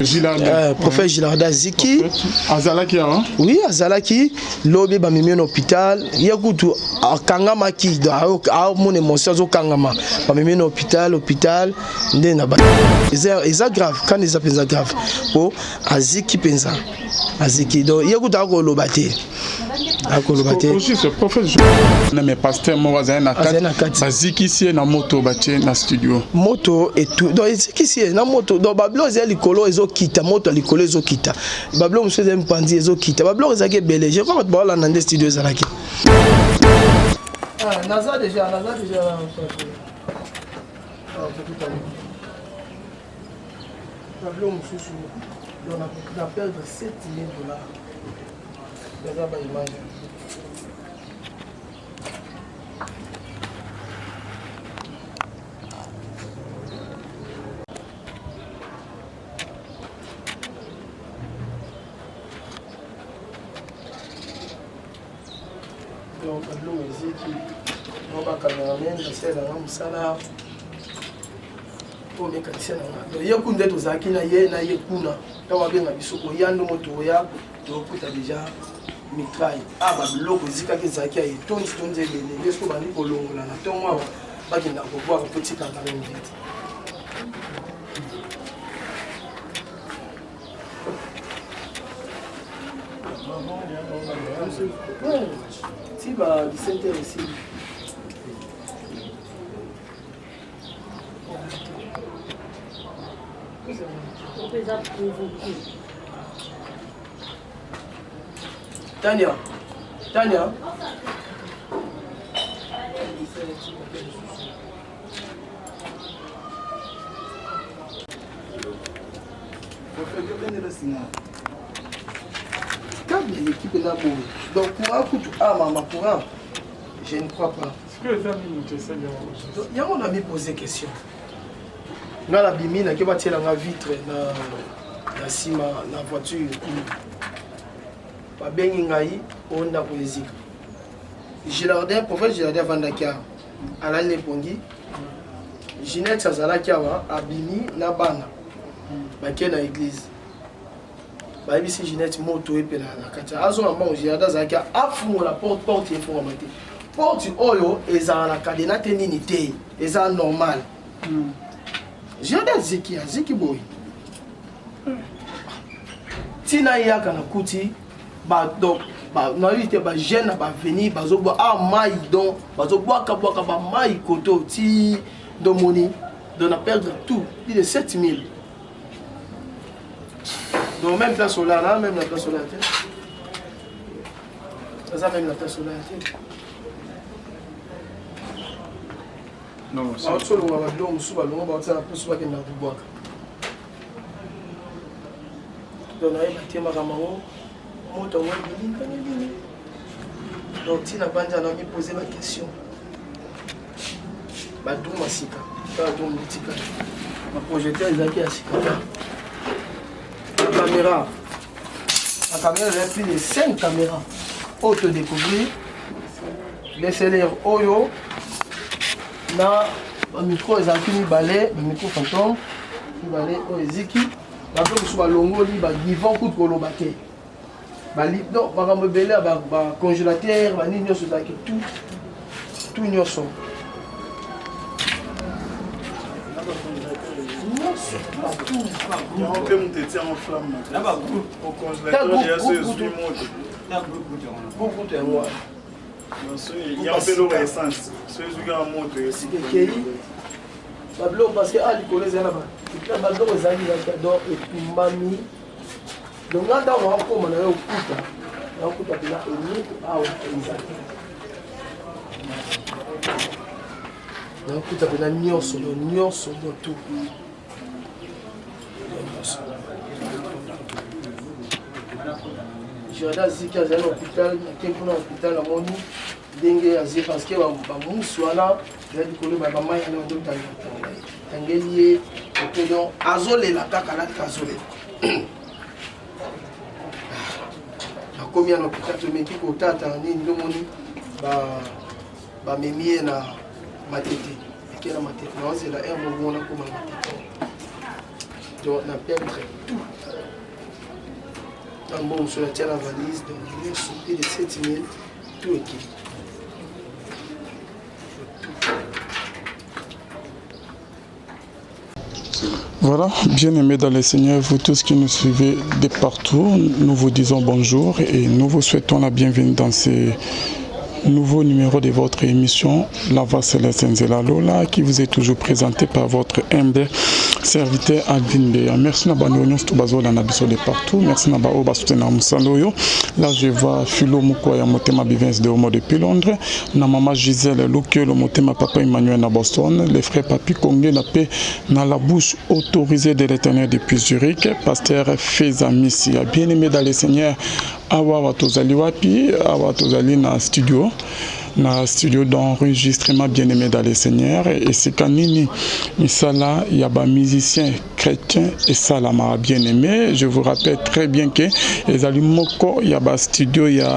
Gilardin. Prophète Gilardin aziki. Azalaki awa? Oui, azalaki. Lobi bamemi ye na hôpital. Ye kutu akangamaki, amona émotion, azokangama. Bamemi ye na hôpital nde na ba eza grave, kana eza mpenza grave po aziki mpenza, aziki. Donc ye kutu akoloba te, akoloba te. Juste prophète na mais pasteur moko azali na kati, bazikisi ye na moto batie na studio. Moto etu, donc ezikisi ye na moto. Donc babiloko ezali likolo ezokita, moto ya likolo ezokita, babiloko mosusu ezali mpanzi ezokita, babiloko ezalaki ebele. Je crois bato baolanda nde studio ezalaki. Naza déjà, naza déjà babiloko mosusu. Donc na perdre 7000 $. Eza ba image. Donc babiloko eziki mo ba cameraman basalelanga mosala oyo mécanicien na nga. Donc ye kuna nde tozalaki na ye, na ye kuna. Ntango abenga biso koya, ndongo toya, tokuta déjà mitraille. A babiloko ezikaki, ezalaki ya etondi tondi ebele. Nde soki bandi kolongola na ntongo awa, bakendaka kobwaka po etikaka même vite. Ti ba 17 heures esili. Eza provoqué. Tania, Tania. Câble eleki mpenza boye. Donc courant kutu, ah mama, courant, je ne crois pas. Yango na mi pose question. Nga nabimi, nake batielanga vitre na nsima na voiture. Babengi ngai oyo ndako ezika. Gilardin, prophète Gilardin avandaki awa, alali na epongi. Ginette azalaki awa, abimi na bana, bakei na église. Bayebisi Ginette moto epela na kati, azonga mbango. Gilardin azalaki, afungola porte, porte efungwama te. Porte oyo ezala na cadenas te, nini te, eza normal. Gilardin aziki, aziki boye. Ntina eyaka na kuti donc nayebi te, ba jeune na bavenir bazobwa a mai, donc bazobwakabwaka bamai koto ti ndomoni. Donc na perdre tout, plus de 7000. Donc même place olala, même na place olala te, aza même na place olala te. Baotolonga babiloko mosusu, balongo baotisala mposo, bakenda kobwaka. Donc nayeba te makambo yango, moto yango ebimi ndenge nini. Donc ntina banja na mi pose ba question. Ba drum ya sika, kaka drum etikali, ba projecteur ezalaki ya sika te, caméra, ba caméra ezali plus de 5 caméra oyo todécouvrir, DSLR oyo na ba micro ezalaki mibale, ba micro fantôme mibale oyo eziki. Bato mosusu balongoli ba divan kutu koloba te. Donc makambo ebele ya ba congélateur, banini nyonso ezalaki, tout, tout, nyonso nyonso. Yango mpe moto etia yango flamme na congélateur ya so ezwi moto. Kutu yango wana. Yango mpe eloko ya essence so ezwi kaka moto. Ekei babiloko, parce que a likolo ezali na babiloko ezalaki donc etumbami. Donc nga ntango nakokoma na yo okuta, nakokuta mpena eloko awa eza te, nakokuta mpena nyonso, donc nyonso, donc tout, nyonso. Jordan aziki, azali na hôpital. Nake kuna na hôpital, namoni ndenge azi, parce que bamusu wana eza likolo, bamai wana bando tangeli ye oto. Donc azolela kaka, alati, azolela. Nakomi ya na hôpital, tomeki kotata nini, ndomoni bamemi ye na Matete. Eke na Matete, naozela aire moko wana koma na Matete. Donc na perdre tout. Na mbongo mosusu natia na valise, donc nyonso plus de 7000, tout ekei. Voilà, bien-aimés dans le Seigneur, vous tous qui nous suivez de partout, nous vous disons bonjour et nous vous souhaitons la bienvenue dans ce nouveau numéro de votre émission La Voix Céleste Nzela Lola qui vous est toujours présentée par votre humble serviteur Alvin Beya. Merci na bando nyonso bazolanda biso de partout. Merci na baoyo basoutenir mosala oyo. Là je vois Philo Mukwaya Motema Bivens de Homo depuis Londres, na mama Gisèle Lukiolo Motema Papa Emmanuel na Boston, les frères Papi Kongé na paix na la bouche autorisée de l'Éternel depuis Zurich, pasteur Feza Missia. Bien-aimé dans le Seigneur, awa tozali wapi, awa tozali na studio, na studio d'enregistrement, bien-aimé dans le Seigneur, esika nini misala ya ba musicien chrétien esalamaka. Bien-aimé, je vous rappelle très bien que ezali moko ya ba studio ya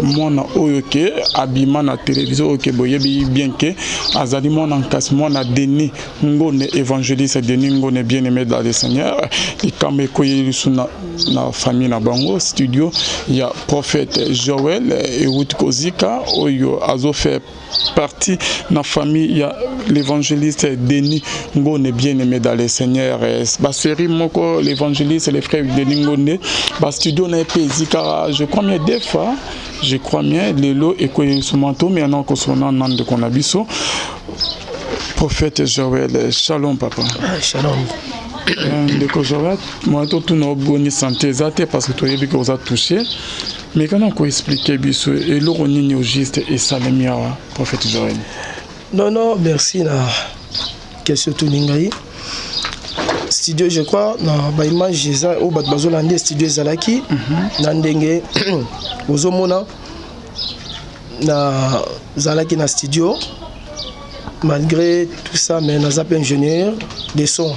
mwana oyo ke abima na télévision, oyo ke boyebi bien ke azali mwana nkasi, mwana Denis Ngone, évangéliste Denis Ngone. Bien-aimé dans le Seigneur, likambo ekoyeli lisu na famille na bango, studio ya prophète Joël euti kozika, oyo azofaire partie na famille ya l'évangéliste Denis Ngone. Bien-aimé dans le Seigneur, basérie moko l'évangéliste, le frère Denis Ngone, bastudio na ye mpe ezikaka, je crois bien deux fois, je crois bien. Lelo ekoyeli to maintenant kosona na ndeko na biso prophète Joël. Shalom, papa. Ah, shalom. Ndeko Joël, moi totuna oboni santé eza te, parce que toyebi ke oza touché, mais kana koexpliquer biso eloko nini au juste esalemi awa, prophète Joël? Non, non, merci na question tuni ngai. Studio, je crois na baimage eza oyo bato bazolanda, studio ezalaki na ndenge ozomona. Nazalaki na studio malgré tout ça, mais naza mpe ingénieur de son.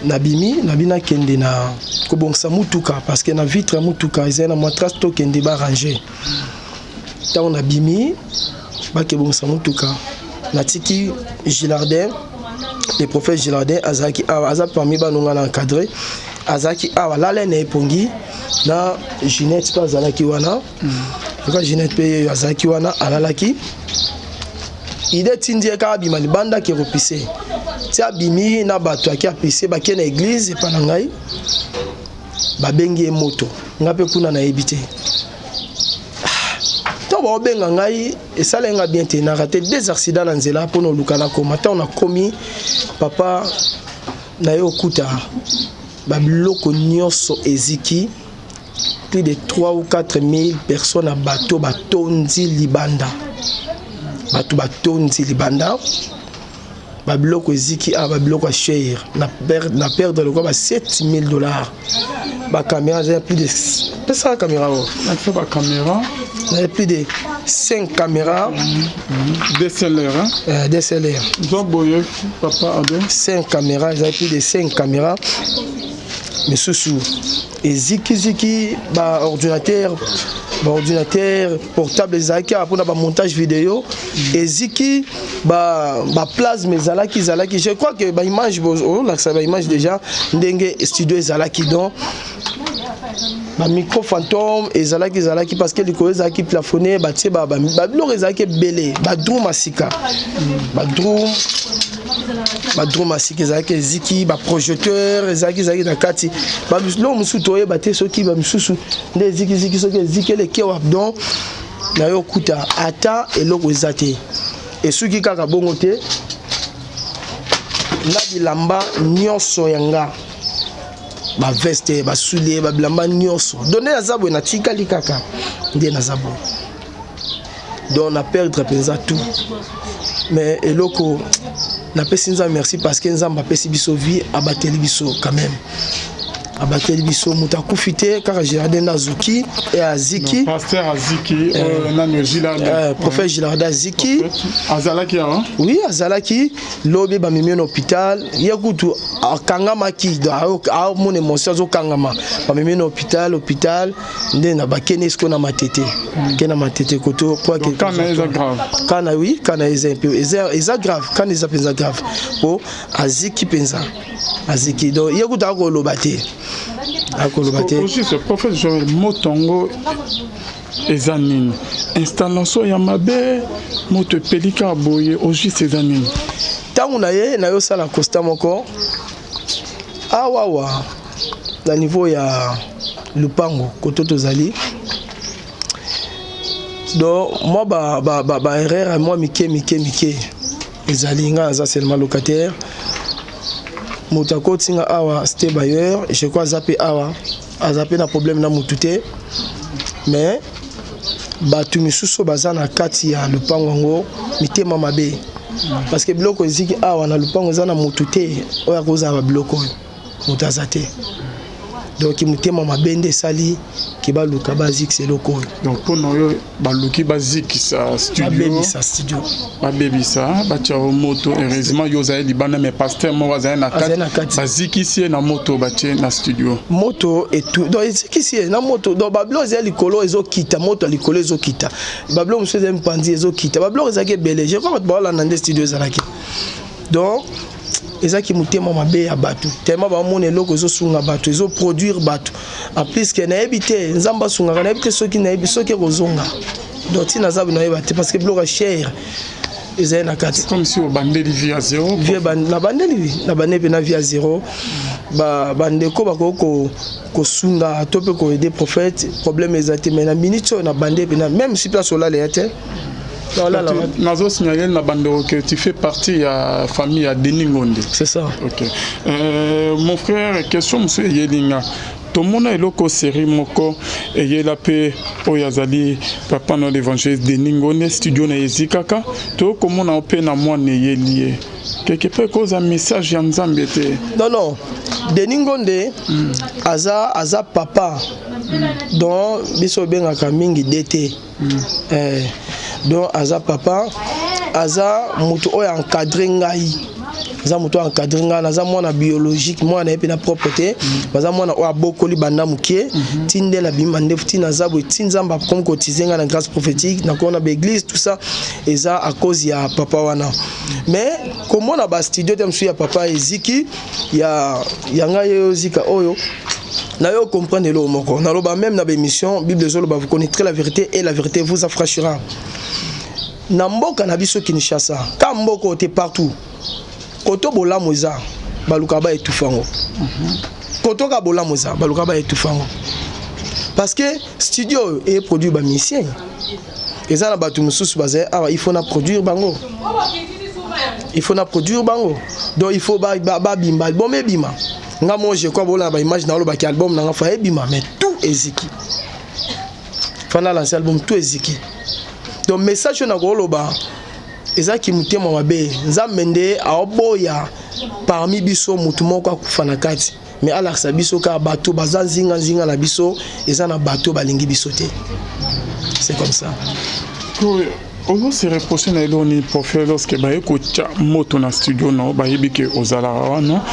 Nabimi, nabi nakende na kobongisa mutuka, parce que na vitre ya mutuka ezali na mwa trace, tokende barange. Ntango nabimi bakebongisa mutuka, natiki Gilardin, le prophète Gilardin azalaki awa, aza parmi banonga na encadré, azalaki awa, lala na epongi na Ginette mpe azalaki wana. Yoka, Ginette mpe azalaki wana, alalaki. Ide etindi ye kaka abima libanda, ake kopise. Ti abimi na bato, ake apise, bake na église epa na ngai, babengi ye moto. Ngai mpe kuna nayebi te. Ntango baobenga ngai, esala nga bien te. Na raté deux accidents na nzela mpona oluka nakoma. Ntango nakomi, papa, na ye okuta babiloko nyonso eziki, plus de 3 ou 4 000 personnes na bato batondi libanda, bato batondi libanda, babiloko eziki awa, babiloko ya cher. Na perdre lokwa ba 7000 $. Bacaméra eza plus de, pesaka caméra oyo. Natia bacaméra. Na plus de 5 caméras. DSLR, hein? DSLR. Zwa boye, papa Ado. 5 caméras, ezali plus de 5 caméras. Misusu ezikiziki, baordinateur, baordinateur portable ezalaki awa mpona bamontage vidéo eziki, baplasme ezalaki. Je crois que baimage olakisa, baimage déjà ndenge studio ezalaki. Donc bamicro fantôme ezalaki parce que likolo ezalaki plafonné, batie babiloko ezalaki ebele, badrum ya sika, badrum ya sika ezalaki eziki, baprojecteur ezalaki na kati. Biloko mosusu toyeba te soki bamisusu nde ezikiziki, soki eziki eleki awa. Donc nayo okuta ata eloko eza te. Esuki kaka bongo te, na bilamba nyonso ya nga, baveste, basoulier, babilamba nyonso. Donc nde naza boye, natikali kaka nde naza boye. Donc na perdre mpenza tout, mais eloko napesi Nzambe merci, parce que Nzambe apesi biso vie, abateli biso quand même. Abateli biso, moto akufi te, kaka Girardin nde azuki e aziki. Pasteur aziki, nani, Gilardin? Prophète Gilardin aziki. Azalaki awa? Oui, azalaki. Lobi bamemi ye na hôpital. Ye kutu akangamaki, amona émotion, azokangama. Bamemi ye na hôpital. Hôpital nde na bakende sikoyo na Matete, ke na Matete koto. Kana eza grave? Kana, oui, kana eza un peu, eza grave. Kana eza mpenza grave, po aziki mpenza, aziki. Donc ye kutu akoloba te, akoloba te. Juste, prophète Joel, moto yango eza nini? Installation ya mabe, moto epeli kaka boye, au juste eza nini? Ntango na ye nayosala constat moko awawa na niveau ya lupango koto tozali. Donc mwa ba, ba, ba, ba erreur mwa mike mike mike ezali. Nga naza seulement locataire. Moto akoti nga awa, c'était bailleur, je crois. Aza mpe awa, aza mpe na problème na motu te, mais bato misusu baza na kati ya lupango yango, mitema mabe, parce que biloko eziki awa na lupango, eza na motu te oyo akozala babiloko oyo, moto aza te. Donc motema mabe nde esali ke baluka bazikisa eloko oyo. Donc mpona oyo baluki bazikisa studio? Babebisa studio. Babebisa, batia moto. Heureusement yo ozali libanda, mais pasteur moko azali na Azali na kati. Bazikisi ye na moto batie na studio. Moto etu, donc ezikisi ye na moto. Donc babiloko ezali likolo ezokita, moto ya likolo ezokita, babiloko mosusu ezali mipanzi ezokita, babiloko ezalaki ebele. Je crois bato baolanda nde studio ezalaki. Donc ezalaki motema mabe ya bato, tellement bamona eloko ezosunga bato, ezoproduire bato. En plus ke nayebi te, Nzambe asungaka, nayebi te soki, nayebi soki ekozonga. Donc ntina aza nayeba te, parce que biloko ya cher ezali na kati. Comme si obandeli vie à zéro. Vie nabandeli, nabandeli mpe na vie à zéro. Bandeko bakoki kosunga to mpe koaider prophète, problème eza te. Mais na minute oyo nabandeli mpe na même si place olala ya te. Nazo signaler na bandeko que tu fais partie ya famille ya Denis Ngonde. C'est ça. Ok, mon frère, question mosusu eyeli nga. Tomona eloko série moko eyela mpe oyo azali papa na l'évangéliste Denis Ngonde, studio na ezi kaka tokomona mpe na mwana eyeli ye quelque part, koza message ya Nzambe te? Non, Denis Ngonde aza papa. Donc biso obengaka mingi dt. Donc aza papa, aza moto oyo encadre ngai, aza moto oyo encadre ngai. Naza mwana biologique, mwana na ye mpe na propre te. Baza mwana oyo abokoli banda moke ti nde nabimi mandefu, ti naza boye, ti Nzambe akomi kotize ngai na grâce prophétique, nakona baéglise, tout ça eza à cause ya papa wana. Mais komona bastudio te mosusu ya papa eziki, ya ngai oyo ezika oyo, na yo comprendre eloko moko naloba même na baémission. Bible ezoloba: "Vous connaîtrez la vérité et la vérité vous affranchira." Na mboka na biso Kinshasa, ka mboka oyo te, partout koto bolamu eza, balukaka baetufa yango. Koto ka bolamu eza, balukaka baetufa yango, parce que studio oyo eproduire bamusicien. Eza na bato mosusu bazali awa, il faut na produire bango, il faut na produire bango. Donc il faut babimba album ebima. Nga mo, je crois bolanda baimage na olobaki album nanga fa ebima, mais tout eziki. Fa na lancer album, tout eziki. Donc message oyo nakoloba ezalaki motema mabe. Nzambe nde aoboya parmi biso motu moko akufa na kati, mais alakisa biso kaka bato baza nzinga nzinga na biso, eza na bato balingi biso te. C'est comme ça. Ozo se reproche na eloko nini, prophète, lorsque baye kotya moto na studio na bayebi ke ozalaka wana,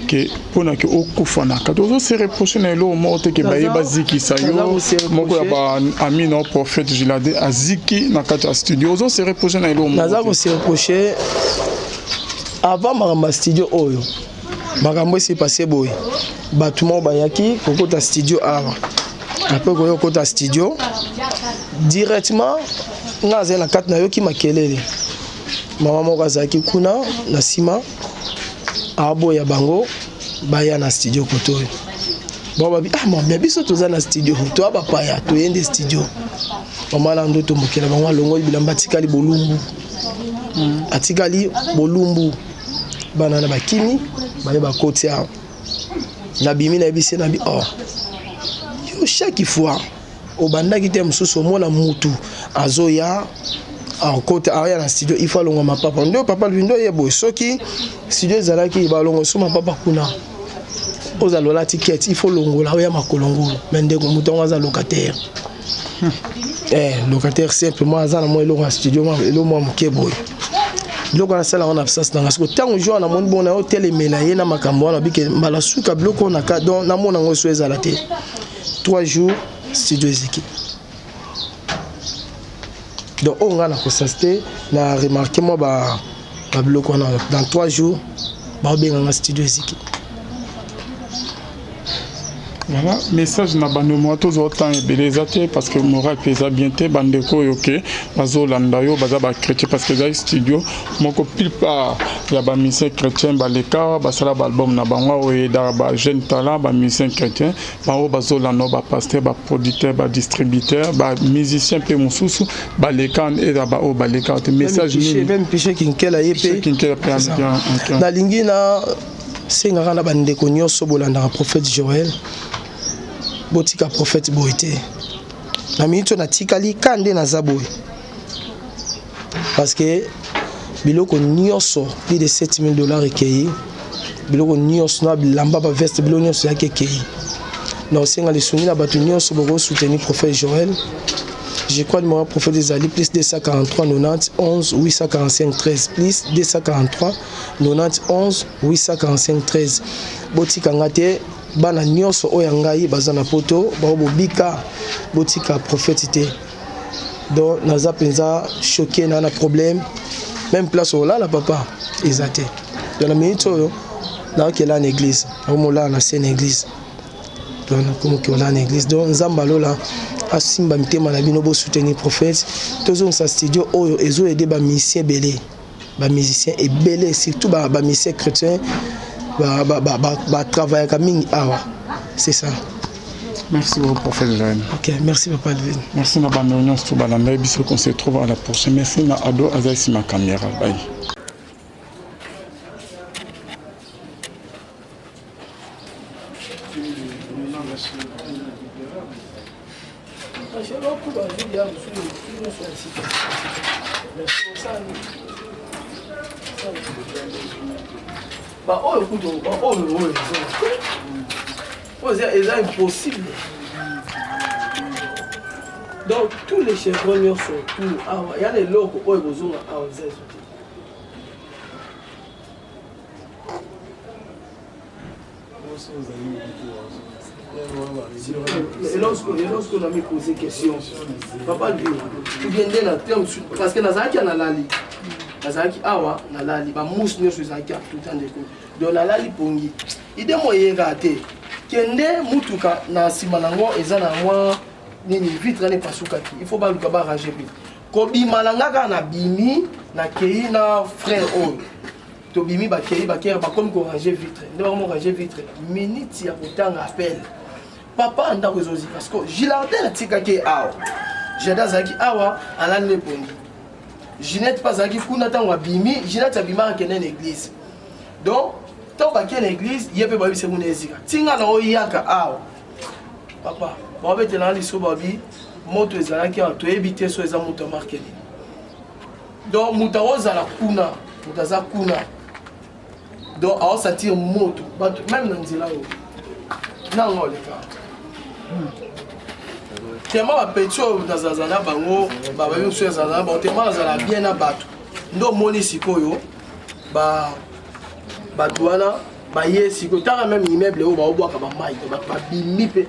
ke mpona ke okufa na kati? Ozo se reproche na eloko moko te ke baye bazikisa yo, moko ya baami na prophète Gilade aziki na kati ya studio? Ozo se reproche na eloko moko? Naza kose reproche avant makambo ya studio oyo. Makambo esi passe boye: bato moko bayaki kokota studio awa. Après koya kokota studio directement, nga azali na kati, nayoki makelele. Mama moko azalaki kuna na nsima, aboya bango baya na studio koto oyo. Bon, babi: "Ah mama, biso toza na studio, toya bapaya, toyende studio." Mama na ndoto mokela bango, alongoli bilamba, atikali bolumbu, atikali bolumbu. Bana na bakimi, baye bakoti awa. Nabimi, nayebisi ye, nabi: "Oh, yo chaque fois obandaki te mosusu omona mutu azoya akota aya na studio, il faut alongwa mapapa." Nde papa alobi: "Ndo ye boye, soki studio ezalaki, balongwa so mapapa kuna." Ozala olati kete, il faut longola oya makolo ngulu. Mais ndeko moto yango aza locataire. Eh, locataire simplement aza na mwa eloko ya studio, mwa eloko mwa moke boye. Biloko wana asala yango na absence na nga. Siko ntango jour namoni bongo na yo telemela ye na makambo wana bike mbala suka biloko na ka donc namona yango so ezala te. 3 jours studio eziki. Donc oyo nga na constate na remarquer mwa ba ba biloko wana dans 3 jours baobenga nga studio eziki. Voilà, message na bando mwa tozwa temps ebele eza te parce que moral mpe eza bien te. Bandeko oyo ke bazolanda yo baza bachrétien, parce que ezali studio moko plupart ya bamusicien chrétien baleka basala baalbum na bango oyo eyedaka bajeune talent, bamusicien chrétien bango bazolanda yo, bapasteur, baproducteur, badistributeur, bamusicien mpe mosusu baleka eza baoyo baleka te. Message nini? Même Piché Kinkela ye mpe. Kinkela mpe. Nalingi na sengaka na bandeko nyonso bolandaka prophète Joël, botika prophète boye te. Na minute oyo natikali ka nde naza boye parce que biloko nyonso plus de 7000 $ ekei, biloko nyonso na bilamba, baveste, biloko nyonso eyaki ekei. Na osenga lisungi na bato nyonso bokosoutenir prophète Joël. Je crois numéro ya prophète ezali plus 243 90 11 845 13, plus 243 90 11 845 13. Botika nga te, bana nyonso oyo ya ngai baza na poto bao bobika, botika prophète te. Donc naza mpenza choqué na problème, même place olala papa eza te. Donc na minute oyo nakokela na église, nakomolala na se na église. Donc nakomoki olala na église. Donc Nzambe alola asimba mitema na bino, bosoutenir prophète, tozongisa studio oyo ezoaider bamusicien ebele, bamusicien ebele, surtout bamusicien chrétien batravaillaka mingi awa, c'est ça. Merci beaucoup, prophète Joël. Ok, merci papa Alvin. Merci na bando nyonso balanda biso, qu'on se retrouve à la prochaine. Merci na Ado azali nsima caméra. Bye. Baoyo kutu baoyo oyo oyo eza impossible. Donc tous les chevrons nyonso tout awa ya na eloko oyo kozonga awa eza ezo te. Eloko na mi pose question, papa lui ou nde na terme, parce que nazalaki ya nalali, nazalaki awa nalali, bamousse nyonso ezalaki ya tuta ndeko. Donc nalali pongi, ide mo eyekaka te kende mutuka na nsima nango eza na mwa nini, vitre wana epasukaki, il faut baluka baarrange mpe kobima na nga kaka. Nabimi, nakei na frère oyo, tobimi, bakei, bakei, bakomi korange vitre. Nde bakomi korange vitre, minute ya kotanga appel, papa, ndako ezozika. Parce que Gilardin atikaki ye awa, Gilardin azalaki awa alali nde pongi. Ginette mpe azalaki kuna. Ntango abimi, Ginette abimaka akende na église. Donc ntango bakei na église, ye mpe bayebise kuna ezika. Ntinga na oyaka awa, papa, baobetelanga liso, babi moto ezalaki awa, toyebi te so eza moto ya marque nini. Donc moto akozala kuna, moto aza kuna, donc aosentir moto. Bato même na nzela oyo nanga oleka tellement bapeti oyo nazalazala na bango, bababi mosusu ezala na bango, tellement azala bien na bato. Nde omoni sikoyo bato wana baye sikoyo, tanga même immeuble oyo baobwaka bamai, bato babimi mpe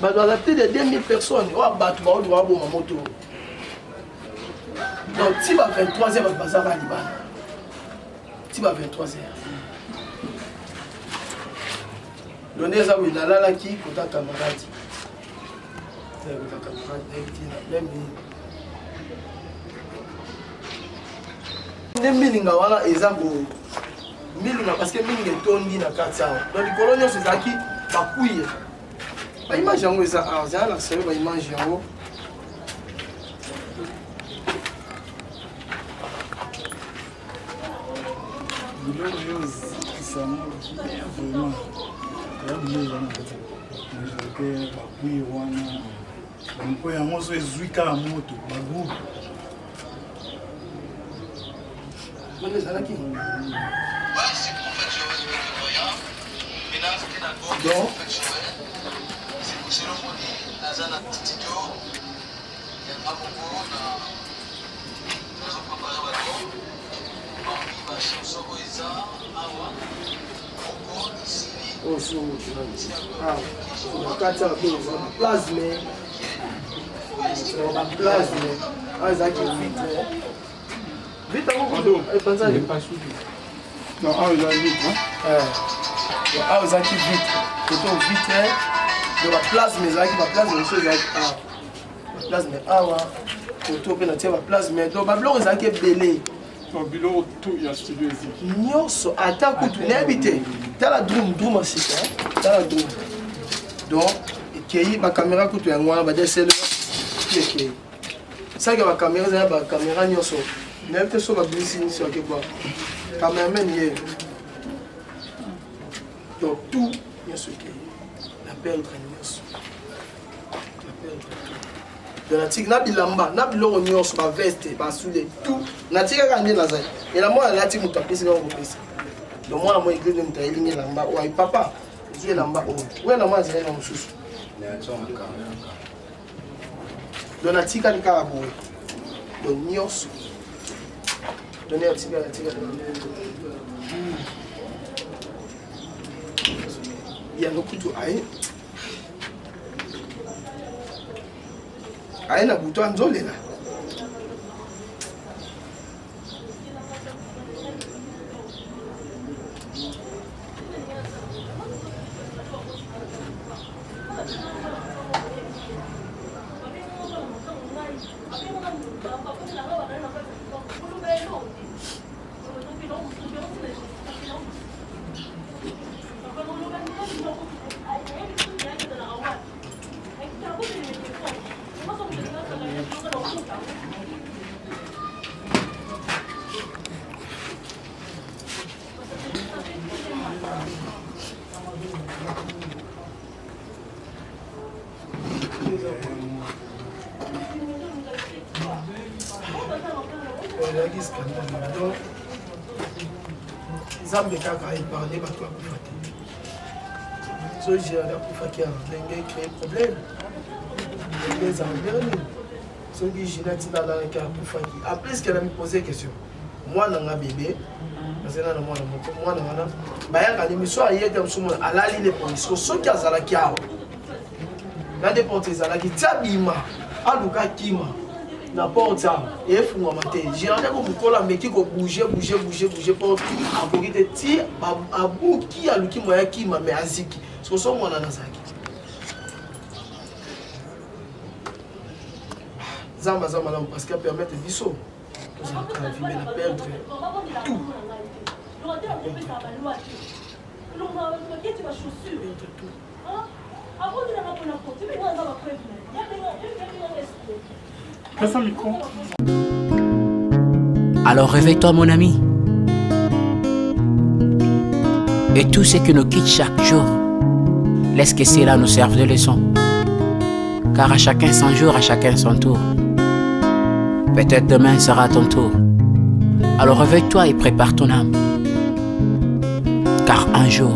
bato baza plus de 2000 personnes oyo bato baoluka baboma moto. Donc ti ba 23 heures bato bazaka libanda, ti ba 23 heures. Donc nde eza boye, nalalaki kota camarade, kota camarade, nayebi te même nde milinga wana eza ko milinga, parce que milinga etondi na kati awa. Donc likolo nyonso ezalaki bacuir. Baimage yango eza awa, ezala na sero baimage yango. Biloko oyo ozikisa yango bien, vraiment eya biloko eza na kati majorité bacuir wana, mpo yango so ezwi kaka moto bagroupe. Wana ezalaki Ouais, c'est prophète Joël Voyant. Donc na kati ya baplasme, baplasme awa ezalaki vitre, vitre yango epanzani. Non, awa eza vitre. Awa ezalaki vitre, koto vitre de baplasme ezalaki, baplasme mosusu ezalaki awa, baplasme awa koto mpe natie baplasme. Donc babiloko ezalaki ebele. Biloko tout ya studio eziki. Nyonso, ata kutu nayebi te. Tala drum, drum ya sika, tala drum. Donc ekei, bacaméra kutu yango wana, baDSLR ekei, saki ya bacaméra ezali, bacaméra nyonso nayebi te. So babimisi nyonso akebwa cameraman ye. Donc tout nyonso ekei, na perdre nyonso, na perdre tout. Donc natiki na bilamba na biloko nyonso, baveste, basoulier, tout natiki kaka nde nazali. Elamba oyo alati, moto apesi kaka kopesa. Donc mwana mo église nde moto ayelingi elamba oyo ayi: "Papa, ozwi elamba oyo." Oyo elamba azali na mosusu. Donc natikali kaka boye. Donc nyonso, donc natikali, natikali yango. Kutu aye, aye na butu, anzolela. Ezalaki scandale. Donc Nzambe kaka épargne bato akufa te. So Gérard akufaki awa, ndenge créé problème, ndenge ezala ndenge nini soki Ginette nalalaki akufaki? En plus ke na mipose question, mwana nga bébé azali na mwana moko, mwana wana bayaka ni miso aye te, mosu mwana alali le polisi. Soki azalaki awa na nde porte ezalaki tia bima, aluka kima na porte awa efungwama te. Gérard ko mokolo ameki kobouge, bouge, bouge, bouge porte, akoki te. Ti abuki, aluki moya kima, mais aziki. Soki so mwana nazalaki, Nzambe aza malamu parce que apermettre biso tozalaka na vie, mais na perdre tout, perdre tout. Pesa micro. Alors réveille-toi, mon ami. Et tout ce qui nous quitte chaque jour, laisse que cela nous serve de leçon. Car à chacun son jour, à chacun son tour. Peut-être demain sera ton tour. Alors réveille-toi et prépare ton âme. Car un jour,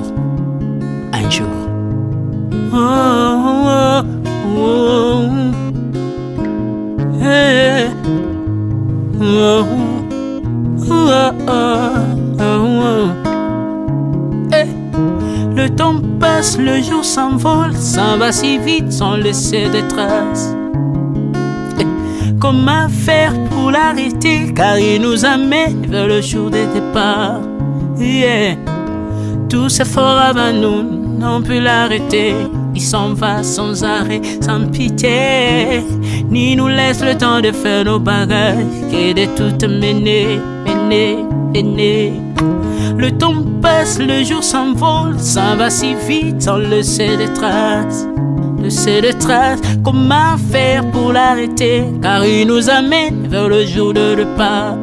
un jour. Oh. Hey. Oh. Eh. Le temps passe, le jour s'envole, s'en va si vite sans laisser de traces. Eh. Comment faire pour l'arrêter? Car il nous amène vers le jour des départs. Yeah. Tous ces forts avant nous n'ont pu l'arrêter. Il s'en va sans arrêt, sans pitié. Ni nous laisse le temps de faire nos bagages et de tout mener, mener, mener. Le temps passe, le jour s'envole, s'en va si vite sans laisser de traces. Laisser de traces, comment faire pour l'arrêter? Car il nous amène vers le jour de départ.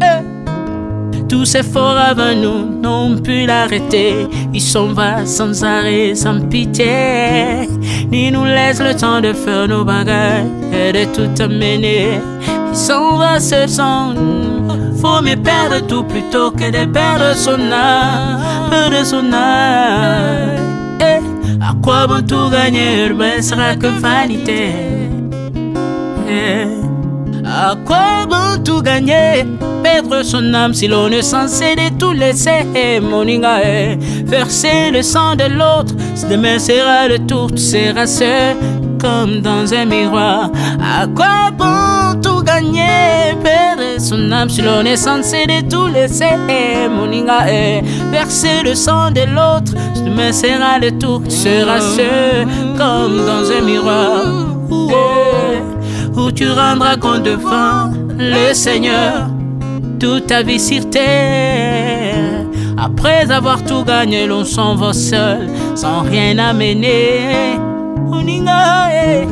Eh. Tous ces forts avant nous n'ont pu l'arrêter. Il s'en va sans arrêt, sans pitié. Ni nous laisse le temps de faire nos bagages et de tout amener. Il s'en va seul sans. Faut mieux perdre tout plutôt que de perdre son âme, perdre son âme. Eh, à quoi bon tout gagner, mais sera que vanité. Eh, à quoi bon tout gagner, perdre son âme si l'on est censé de tout laisser, eh, moninga, eh, verser le sang de l'autre, demain sera le tour, tu seras seul comme dans un miroir. À quoi bon tout gagner, perdre son âme si l'on est censé de tout laisser, eh, moninga, eh, verser le sang de l'autre, demain sera le tour, tu seras seul comme dans un miroir. Eh, où tu rendras compte devant le Seigneur toute ta vie sur terre. Après avoir tout gagné, l'on s'en va seul, sans rien amener. Moninga, eh,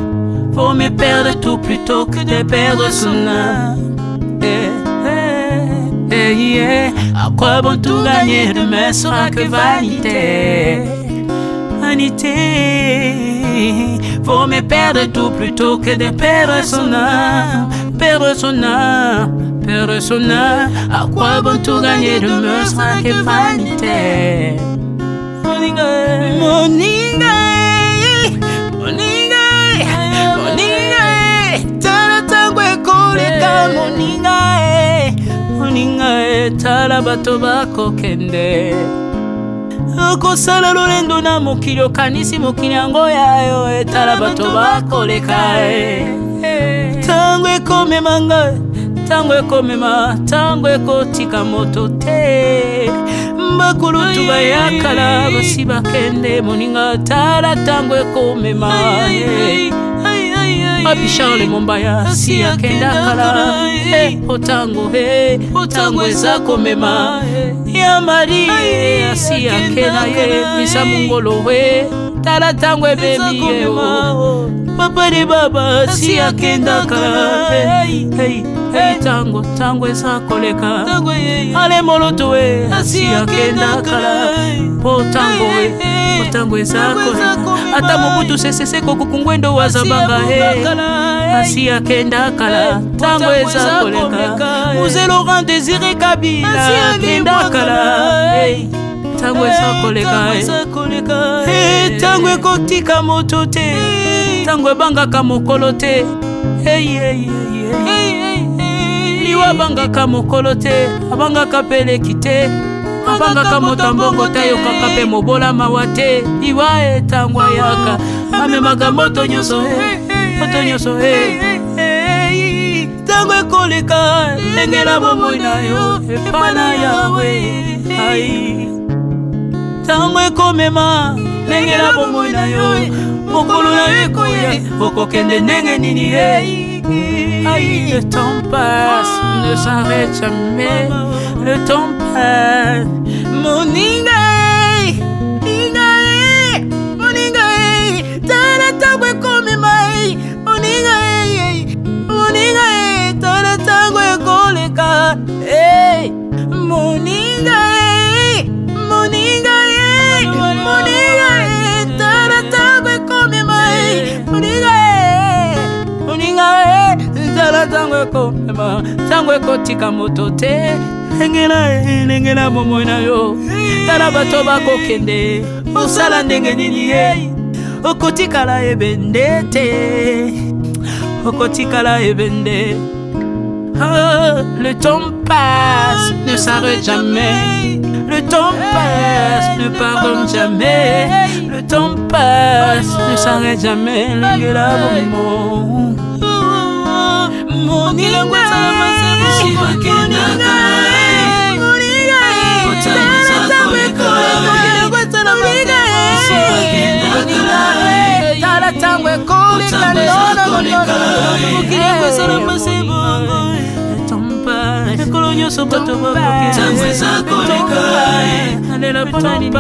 vaut mieux perdre tout plutôt que de perdre son âme. Eh, eh, eh, yeah. À quoi bon tout gagner, demain sera que vanité. Vanité. Vaut mieux perdre tout plutôt que de perdre son âme. Perdre son âme, perdre son âme. À quoi bon tout gagner, demain sera que vanité. Moninga, moninga, moninga, moninga, tala tango ekoleka, moninga, moninga, tala bato bakokende. Okosala lolendo na mokili, okanisi mokili yango ya yo, etala bato bakoleka. Ntango ekomema ngai, ntango ekomema, ntango ekotika moto te. Bakulutu bayakala basi bakende, moninga, tala ntango ekomema. Papi Charles Mombaya si akenda kala, otango, otango eza komema. Ya Mari asi akenda ye, misa mongolo we, tala ntango ebebi ye. Papa de baba si akenda kala, ntango, ntango eza koleka. Ale moloto we asi akenda kala, po ntango we, po ntango eza koleka. Ata Mobutu Sese Seko Kuku Ngwendo wazabanga he asi akenda kala, ntango eza koleka. Mzee Laurent Désiré Kabila akenda kala, ntango eza koleka. Ntango ekotika moto te, ntango ebangaka mokolo te. Liwa abangaka mokolo te, abangaka peleki te, abangaka moto ya mbongo te, ayokaka mpe mobola mawa te. Liwa etango ayaka amemaka moto nyonso, moto nyonso. Ntango ekoleka, lengela bomoi na yo epa na Yawe. Ai, ntango ekomema, lengela bomoi na yo, mokolo na yo ekoya, okokende ndenge nini ye? Aïe, le temps passe, ne s'arrête jamais. Le temps passe. Moninga, moninga, moninga, tala tango ekomema, moninga, moninga, tala tango ekoleka, moninga, moninga, moninga, tala tango ekomema, moninga, moninga, tala ntango ekomema, ntango ekotika moto te. Lengela, lengela bomoi na yo, tala bato bakokende, osala ndenge nini ye? Okotikala ebende te, okotikala ebende. Oh, le temps passe, ne s'arrête jamais. Le temps passe, ne pardonne jamais. Le temps passe, ne s'arrête jamais. Lengela bomoi. Moninga, tala ntango ekoleka, mokili yango esala masebongo, ekolo nyonso bato bakokenalela mpona nini?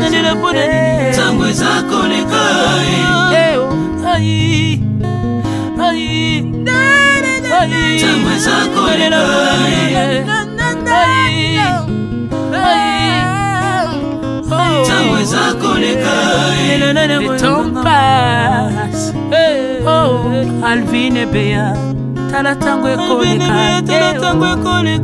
Nalela mpona nini? Ntango eza koleka. Ai, ai, Ntango eza koleka. Ai, ai. Ntango eza koleka. Le temps passe. Oh, Alvin Ebea. Tala ntango ekoleka.